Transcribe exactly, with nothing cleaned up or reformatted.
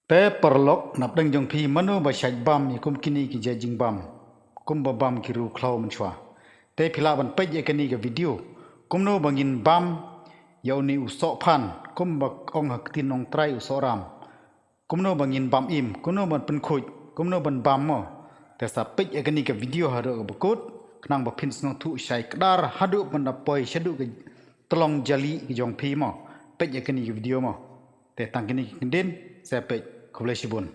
Te paralok, napdeng jong phi mano ba shait bam ïa kum kine ki jait jingbam, kumba bam ki riew khlaw mynshuwa? Te phi lah ban peit ïa kane ka video kumno ba ngin bam ïa une u sohphan, kumba ong ha ktien nongtrai u sohram. Kumno ba ngin bam im, kumno ban pynkhuid, kumno ban bam mo. Te sa peit ïa kane ka video haduh kaba kut, khnang ba phin sngewthuh shai kdar haduh ban da poi shaduh ka tyllong jali ka jong phi mo. Peit ïa kane ka video mo. Te tang kine ki kyndin, sa peit. Khublei shibun.